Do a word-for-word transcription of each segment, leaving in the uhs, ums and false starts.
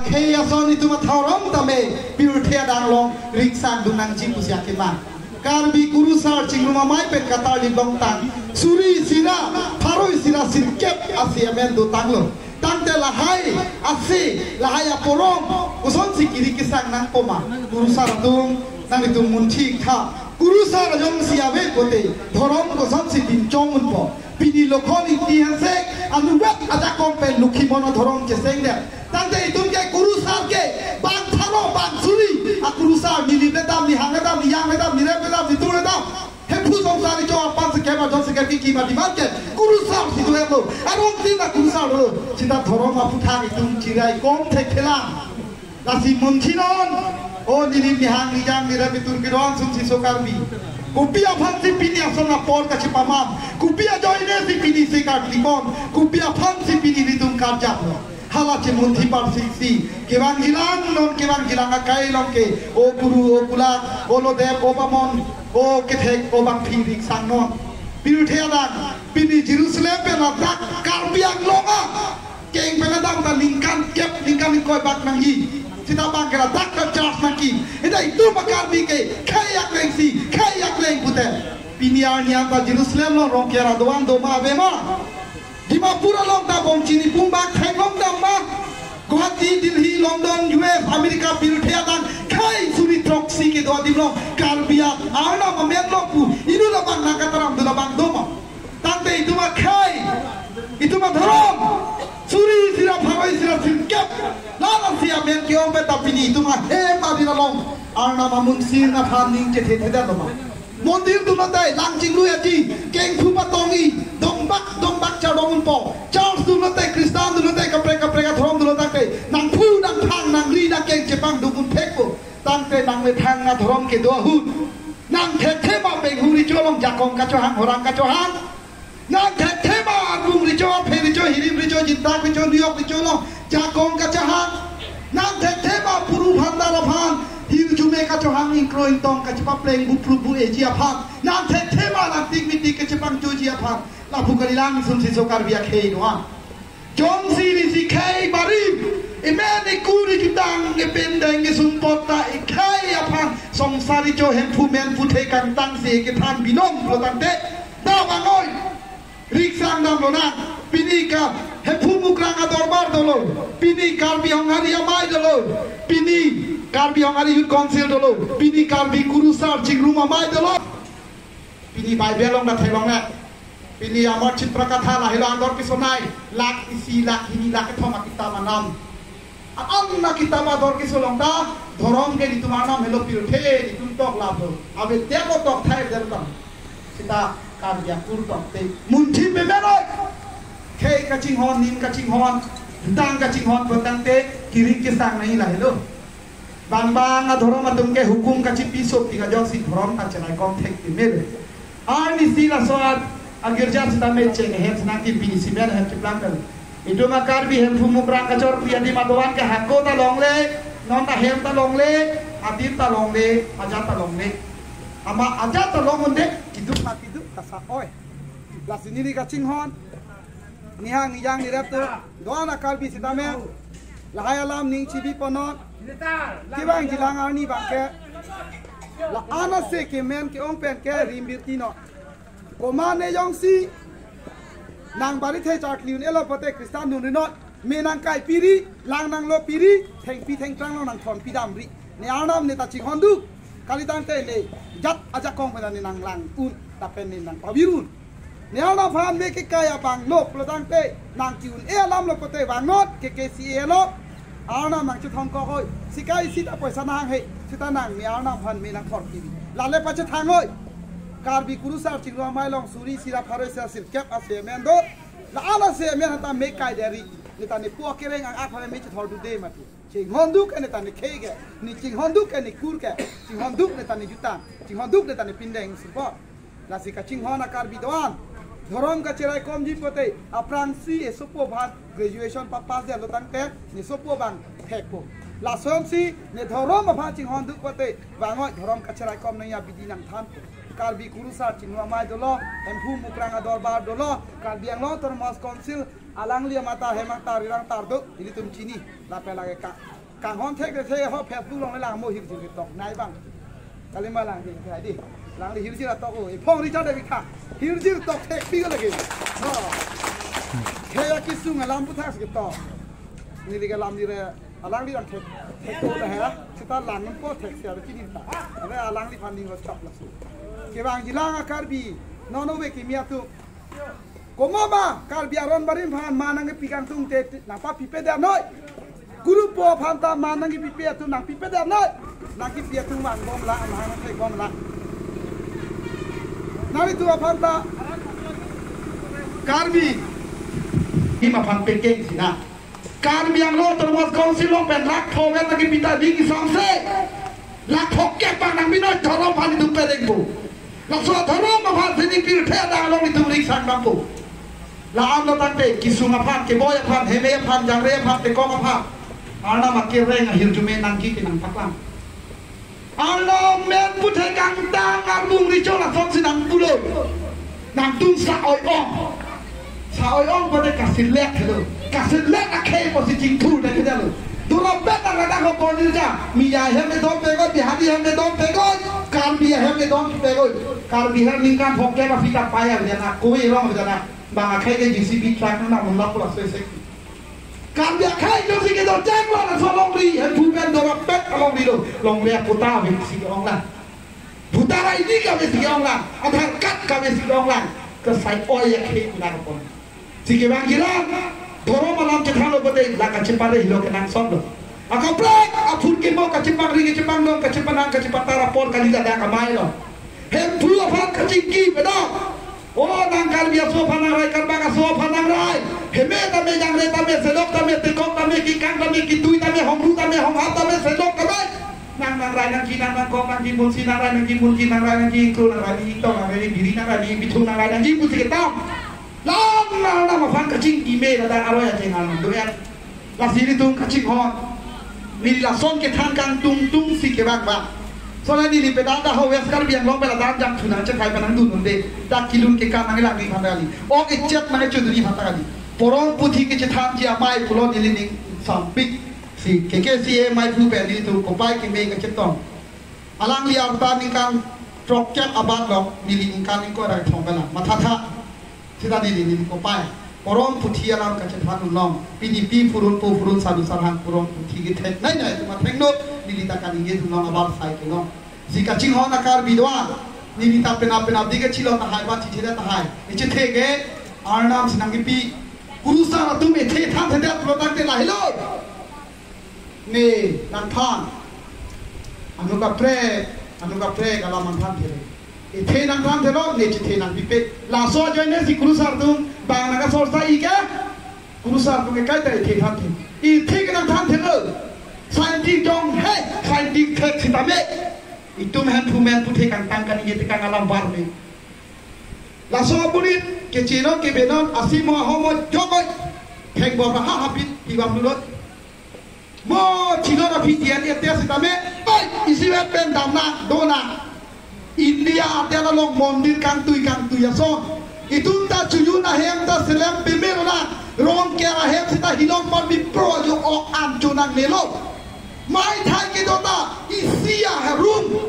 Khei ason itum adhorom tame pirthe adang along ringsang dun nangji pusi akemang. Karbi Kurusar Chingrum Amei pen katarlip longtang suri sira pharo isi ra sirkep ase amen dotanglo. Tangte lahai ase, lahai aporong kosonsi kiri kesang nangpo ma? Kurusar atum, nanglitum munthi tha. Kurusar ajongsi ave pote dhorom kosonsi pinchong unpo? Pini Lokhon Ingti Hanse anutvet ajakong pen Lokhimon adhorom chesengdet. Tangte itum ke kurusar ke bang pharo bang suri akurusar, nilip ledam, nihang ledam, niyang ledam, nirep ledam, nitur ledam, Hemphu songsar recho aphan sekem ajon sekem kiki mati bangke kurusar si do-etlo. Arong tin akurusar lo. Sita dhorom aphuthak itum chiraikom thekthelang. Lasi munthi non. O nilip nihang niyang nirep nitur kedo-an sungsi so Karbi. Kopi aphansi pini ason apor kachepamam? Kopi ajoinesi pini se karklipon? Kopi aphansi pini nelitum karjaplo? Hala chemunthi parsiksi kevang jilang non, kevang jilang akai along ke, o Kuru, o Kulak, o Lodep, o Bamon, o Kethek, o Bangphi ringsang non. Pirthe adang, pini Jerusalem pen ladak Karbi Anglong akeng pen adam ta ningkan kep, ningkan ingkoi bak nangji. Sita bang ke ladak ta charge nangji. Ida itum a-Karbi ke khei akleng si, khei akleng pute. Pini arni anta Jerusalem along Rongker adoan do ma ave ma? Dimapur along ta bom chini pum bak thek longdam ma? Guwahati, Delhi, London, U S, America pirthe adang khei suri throksi kedo adim along Karbi Arnam amen along pu inut abang nangkataram dun abang do ma? Tangte itum akhei, itum adhorom suri isi ra pharo isi ra sirkep, lala si amen ke-ong pen ta pini itum ahem arin along Arnam amunsir aphan ning chethe thedet lo ma? Mondir dunlote lang chinglui aji, kengthu patongji, dongbak dongbak chardom unpo. Church dunlote, Christian dunlote, kaprek kaprek adhorom dunlo tangte nangphu nangphang nangri nangkeng chepangduk un thekpo. Tangte nangmethang adhorom kedo ahut nang thekthe ma Benghu recho along jakong kachohang, horang kachohang? Nang thekthe ma Arlung recho, Arphe recho, Hirim recho, Jintak recho, New York recho along jakong kachohang? Nang thekthe ma Puru Bhandar aphan hirjume kachohang, ingkro ingtong kachepapleng, bupru bu-eji aphan? Nang thekthe ma langtik mitik kachepangchoji aphan? Lapu kalilang sungsi so Karbi akhei do-an. Jongsi nisi khei barim, emen ekur ejutang, ependeng esumpot ta ekhei aphan songsar recho Hemphu men puthe kangtang si kethan binong pulo tangte, da bang oi, ringsang damlonang. Pini ka Hemphu Mukrang adorbar dolo, pini Karbi Honghari Amei dolo, pini Karbi Honghari Youth Council dolo, pini Karbi Kurusar Chingrum Amei dolo. Pini Bible along ta theklongle. Pini Amar Chitra Katha lahelo andor kesonei, lakh isi, lakh hini, lakh kethom akitap anam. An-an akitap ador keso along ta dhorom ke nelitum Arnam helo pirthe, nelitum tok labo. Ave teko tok thai der tam. Sita Karbi akur tokte munthi pemeroi. Khei kachinghon, nim kachinghon, dang kachinghon pu tangte kiri kesang nai lahelo. Bang bang adhorom atum ke hukum kachipi sop tik ajoksi dhorom ta chelai kom thek ti mil. Arnisi laso at agirja sitame cheng hem sinang kipi isi men hem chiplang kal. Itum a-Karbi Hemphu Mukrang kachorpi adim adoan ke hako ta longle, non ta hem ta longle, adim ta longle, ajat ta longle. Ama ajat ta long un-e, kiduk ma kiduk ta sa oi. Lasi neli kachinghon, nihang niyang nirep atum, do-an a-Karbi sitame lahai alam ning chibi ponnon. Kevang jilang arni bangke la-an ase kemen ke-ong pen ke rimbirti non. Komatne jongsi nang bari thai charkli un-elo pote Christian dun ri non. Me nangkai piri, lang nanglo piri, thengpi thengphrang lo nangthon pidam ri. Ne Arnam ne ta chinghon duk. Kali tangte ne jat ajakong pen ne nanglang un, lapen ne nangpavir un. Ne Arnam aphan me kekai abang lo pulo tangte nang ki-un-e alam lo pote vangnon ke K C A lo. Arnam nangchethon kok oi. Sikai sita poisa nanghang he. Sita nang ne Arnam aphan me nangthor piri. Lale pachethang oi. Karbi Kurusar Chingrum Amei along suri isi ra pharo isi ra sirkep ase men do. La-an ase men hata me kai deri. Ne ta ne pu akereng ang aphan me chethor dude mati. Chinghon duk ke ne ta ne khei ke, ne chinghon duk ke ne kur ke, chinghon duk ne ta ne jutang, chinghon duk ne ta ne pindeng sirpo. Lasi kachinghon a-Karbi do-an. Dhorom kacherai komji pote, aphrangsi esopo aphan graduation pa pass detlo tangte, ne sopo abang thekpo. Lasonsi, ne dhorom aphan chinghon duk pote, vangoi dhorom kacherai kom nangji abidi nangthanpo. Karbi Kurusar Chingrum Amei dolo, Hemphu Mukrang adorbar dolo, Karbi Anglong Autonomous Council, alangli amatar, hem angtar, rirang tar do, ilitum chini, lapen lake ka. Kanghon thek de thek ho Facebook along le lang mo hirjir ketok nai bang. Kalima lang di, di. Lang di hirjir atok o. Iphong Richard de bikha. Hirjir tok thek pi ko lagi. No. Thek ya kesung alam puthak ketok. Neli ke lam di re. Alangli lang thek. Thek ko le ha. Sita lang po thek sia chini ta. Ave alangli aphan ning lo chok laso. Kevangjilang a Karbi. Nono ve kimi atum. Komat ma Karbi aron barim aphan ma nangkepi kangtung te nangpapipe det noi. Kurupo aphan ta ma nangkepipe atum nangpipe det noi. Nangkepi atum vangbom la, nangthekbom la. Nanglitum aphan ta Karbi adim aphan pekeng sina. Karbi Anglong Autonomous Council along pen lakh thom vet nangkepi ta ding isam se. Lakh thom kep bang nangpi noi, dhorom aphan itum pereng po. Laso dhorom aphan si ning pirthe adang along itum ringsang dampo. La-an lo tangte, kesung aphan, keboi aphan, heme aphan, jangre aphan, tekong aphan. Arnam akereng ahirjume nangki ke nangpaklang. Arnam men puthe kangtang arbung richo lason si nangpulo. Nangtum sa-oi ong. Sa-oi ong pute kasilek helo. Kasilek akhei pusi chingthur de kedalo. Dura bet ang ada ko ponir ja. Miya hem ne dom pegoi, Bihari hem ne dom pegoi, Karbi hem ne dom pegoi. Karbi hem ningkan phongkep aphi ta paya jana, koi rong jana. Bang akhei ke J C B truck na unlak pula sesek. Karbi akhei josi ke dor chek lo na so longri, hem phu pen dor bet alongri lo. Longri aputa vik si ong la. Bhuta ra I D kave si ong lang, Aadhaar card kave si ong lang, kesai oi akhei kuda kapon. Si kevangjilang, dhorom alam chethan lo pute, la kachepare helo kenangsot lo. Akaprek, aphun kemo kachepangri kachepangdong, kachepanang kachepatar apor kali ladak amei lo. Hemphu aphan kachingki pedok. O nang Karbi aso aphan nangrai, Karbak aso aphan nangrai. Heme tame, jangre tame, selok tame, tekok tame, kekang tame, ketui tame, hongru tame, honghap tame, selok tame. Nang nangrai nangji, nang nangkok nangji, munsi nangrai nangji, munji nangrai nangji, ingkro nangrai nangji, ingtong nangrai nangji, biri nangrai nangji, bithung nangrai nangji, pusi ketam. Lang nang nang aphan kachingki me ladak aroi acheng nang doyan. Lasi nelitum kachinghon. Neli lason kethan kangtungtung si kevang ba. Soalnya neli pedang dak ho West Karbi Anglong pela dam jam thuna chekai panang dun unde. Dak kelun kekang nanglang ni phandali. Ok ichet nang chudri phandali. Porong puthi kechethanji amei pulo neli ning sampik. Si K K C A amei phu pen nelitum kopai keme kachetong. Alangli arta ningkan throkkep abat lo, neli ningkan ingkoi ra kethom pela. Mathatha. Sita neli neli kopai. Porong puthi alam kachethan unlong. Pini pi phurun po phurun sadu sarhan porong puthi kethek. Nai nai tuma thengno neli ta kaningje unlong abar sai kelong. Si kachinghon a Karbi do-an. Neli ta penap penap di kechilo tahai ba chichere tahai. Ichethe ke Arnam si nangkepi. Kurusar atum ethe than thedet pulo tangte lahelo. Ne nangthan. Anu kaprek, anu kaprek alam nangthan thelo. Ethe nangthan thelo, ne chethe nangpipe. Laso ajoine si kurusar atum bang nangkasorsa i ke. Kurusar atum ke kaita ethe than the. Ethe ke nangthan thelo. Scientist jong he, scientist thek sitame. Itum hemphu men puthe kangtang kaningje tekang alam var me. Laso abunit kechino kebenon asimo ahomo jokoi. Thengbor ha hapit hibam dulot. Mo chilor aphi tian ete sitame, oi, isivet pen damna, dona. India ate along mondir kangtui kangtui ason. Itum ta chujun ahem ta selem pemelo na, rong ke ahem sita hilong pon bi pro jo ok an chunang melo. Mai thai ke dota, isi aharum.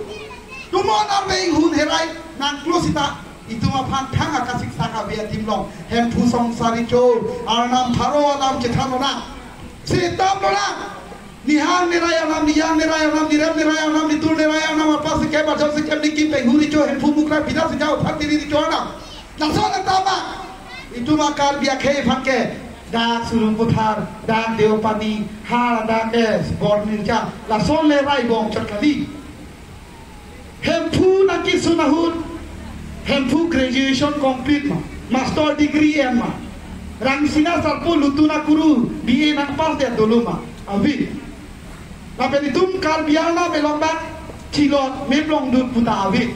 Tumon arve inghun herai, nangklo sita. Itum aphan thang akasik saka be adim long. Hemphu song sari cho. Arnam pharo alam chethan lona. Setam lona. Nihang nerai arnam, niyang nerai arnam, nirem nerai arnam, nitur nerai arnam, apa sikep, ajok sikep, niki penghuri cho, hemphu mukra, bida sejau, phat diri cho arnam. Laso na tama. Itum a Karbi akhei aphan ke. Dak Sulung Puthar, dak Deopani, ha dak ke, Bornirja. Lason le rai bong chot kali. Hemphu nangkesun ahut, hemphu graduation complete ma, master degree en ma, Rangsina Sarpo Lutuna Kuru B A nangpass det dolo ma, ave. Lapen itum Karbi Anglong along dak chilot meplong dut puta ave.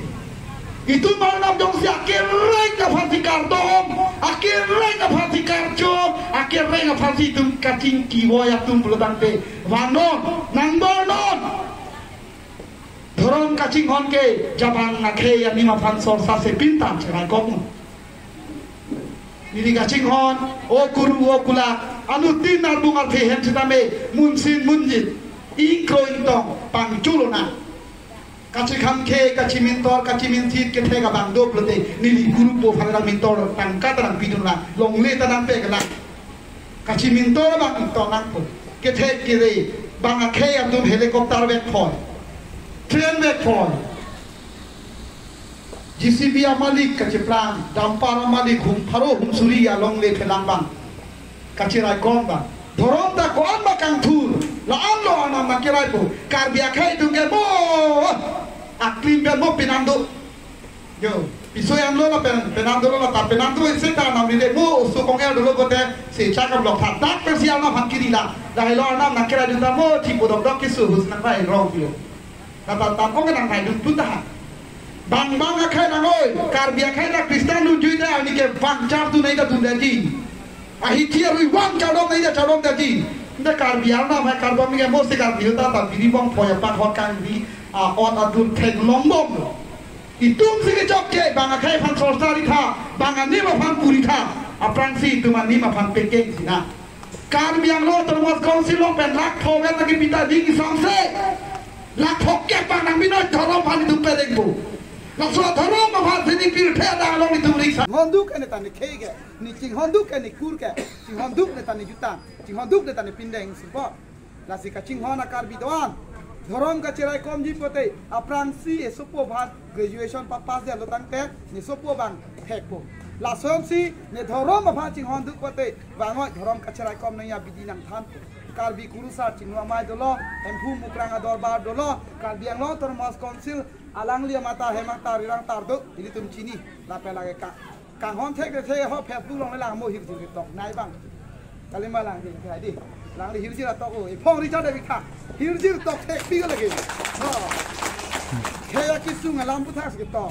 Itum Arnam jongsi akereng aphansi kardom, akereng aphansi karchom, akereng aphansi itum kachingki voi atum pulo tangte, vangnon, nangbornon. Dhorom kachinghon ke jabang akhei anim aphan sorsa sepintam cherai kokno. Neli kachinghon, o kuru, o kula, anuttin arbung arthe hem sitame, munsin munjit. Ingkro ingtong pangchulonang. Kachekhangkhe, kachemintor, kacheminsit kethek abang do pulote, neli gurupo aphan nangmintor, tangka ta nangpidunlang, longle ta nangpeklang. Kachemintor abang ingtongnangpo. Kethek kere, bang akhei atum helicopter vekphoi, train vekphoi, J C B amalik kacheplang, dumper amalik hum pharo hum suri alongle phelang abang kacheraikom abang. Dhorom ta ko-an ma kangthur, la-anlo Arnam nangkeraipo. Karbi akhei atum ke mo aklim pen mo penang do. Yo, piso anlo lapen penang dolo, la ta penang do isi ta Arnam nile mo oso kong-er dolo pote, se chakam lok thap dak pensi Arnam aphan kiri la. Lahelo Arnam nangkerai dun ta mo, chipo dokdok keso hus nangpai rong pilo. Kata tam ong nangpai dun pun tahan. Bang bang akhei nang oi, Karbi akhei nang Kristan lunjui ta, ani ke bang char tu nai ta tun daji. Ahi chia rui bang chadom nai ta chadom daji. Nda Karbi Arnam hai Karbi mi ke mo se Karbi ta ta biri bong phoya pak hot kangri, a, ot adur thek longbom. Itum si kechok ke, bang akhei aphan sorsari tha, bang anim aphan kuri tha. Aphrangsi itum anim aphan pekeng sinang. Karbi Anglong Autonomous Council along pen lakh pho vet nangkepi ta ding isamse. Lakh pho kep abang nangpi noi, dhorom aphan itum pedengpo. Laso dhorom aphan si ne pirthe adang along itum riksa. Chinghon duk ne ta ne khei ke, ne chinghon duk ke ne kur ke, chinghon duk ne ta ne jutang, chinghon duk ne ta ne pindeng support. Lasi kachinghon a-Karbi do-an. Dhorom kacheraikomji pote, aphrangsi esopo aphan graduation papass detlo tangte, ne sopo abang thekpo. Lasonsi ne dhorom aphan chinghon duk pote, vangoi dhorom kacheraikom nangji abidi nangthanpo. Karbi Kurusar Chingrum Amei dolo, Hemphu Mukrang Adorbar dolo, Karbi Anglong Autonomous Council, alangli amata hem angtar rirang tar do, ilitum chini, lapen lake ka. Kanghon thek de thek ho Facebook along lang mo hirjir ketok nai abang. Kalima lang di, di. Langli hirjir atok o, iphong Richard David kha. Hirjir tok thekpi ko lagi. No. Khei akesung alam puthak si ketok.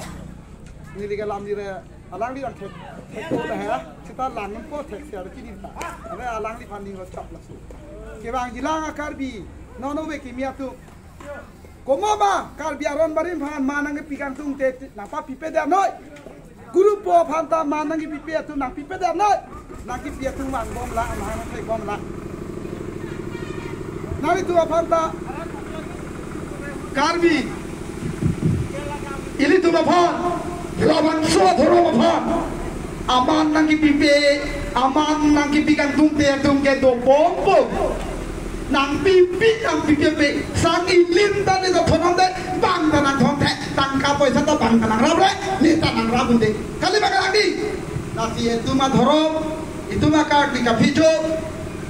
Neli ke lam di re, alangli lang thek, thek ko dah ya. Seta lang po thek siar chini ta. Ave alangliphan ding lo chok laso. Kevangjilang a-Karbi. Nono ve kimi atum. Komat ma, Karbi aron barim aphan man nangkepi kangtung te, nangpapipe det noi. Gurupo aphan ta man nangkepipe atum nangpipe det noi. Nangkepi atum vangbom la, nang nangthekbom la. Nanglitum aphan ta, Karbi, ilitum aphan, labangso dhorom aphan aman nangkepipe, aman nangkepi kangtung te atum ke dopompo. Nangpipe, nangpipepe, sang ilim ta ne dothonom te, bang ta nangthon the, tangka poisa ta bang ta nangrap re, ne ta nangrap un-e. Kali bang nangdi. Lasi itum adhorom, itum akar ni kaphijo,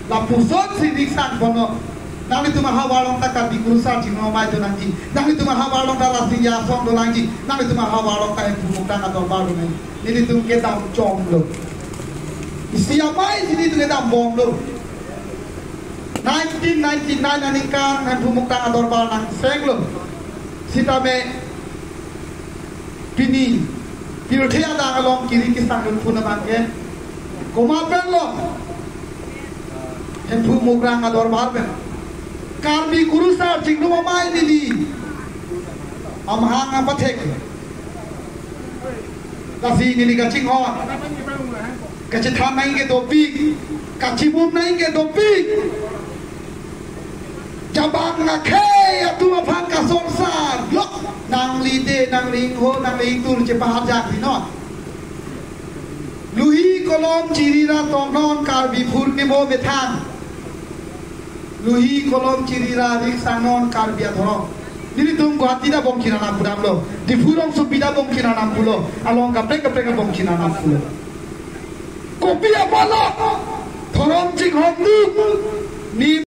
lapuson si riksang bono. Nanglitum ahavar along ta Karbi Kurusar Chingrum Amei do nangji. Nanglitum ahavar along ta Rasinja Asong do nangji. Nanglitum ahavar along ta Hemphu Mukrang Adorbar do nangji. Nelitum kedam chomlo. Isi amei si nelitum kedambomlo. Nineteen ninety-nine aningkan Hemphu Mukrang Adorbar nangsenglo. Sitame pini pirthe adang along kiri kesang dun pun abang ke. Komat pen lo? Hemphu Mukrang Adorbar pen. Karbi Kurusar Chingrum Amei neli amahang apathek. Lasi neli kachinghon. Kachethan nangji ke dopik. Kachimum nangji ke dopik. Jabang akhei atum aphan kasorsar lok, nangli de, nangli ingho, nangli ingtur chepahar jak di non. Luhi kolom chiri ra toknon Karbi phurni mo methang. Luhi kolom chiri ra riksangnon Karbi adhorom. Nelitum Guwahati ta bongchin anam pudamlo. Diphu rongsopi ta bongchin anam pulo. Along kaprek kaprek bongchin anam pulo. Kopi apotlo? Dhorom chinghon duk. Ne